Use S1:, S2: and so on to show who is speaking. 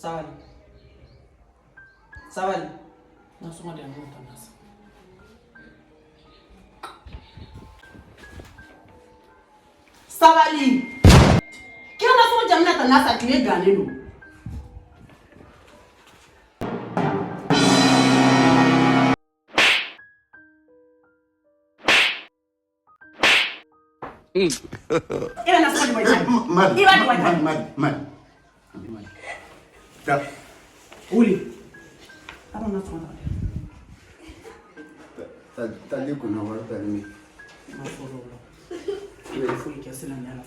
S1: Sabali, sabali. Nasɔngɔ di yan, n k'o ta na sa. Sabali, k'i ka nasɔngɔ di yan, n bɛna taa na san. Tile gannen don. E bɛ nasɔngɔ di wa?
S2: Madi.
S1: I b'a di wa?
S2: Madi, Madi, Madi. Madi. Ta.
S1: Wuli, a b'a nasɔngɔ ta.
S2: Ta, tali kunna wari tali min.
S1: Ma fɔlɔ o la, i bɛ foyi kɛ silamɛya la.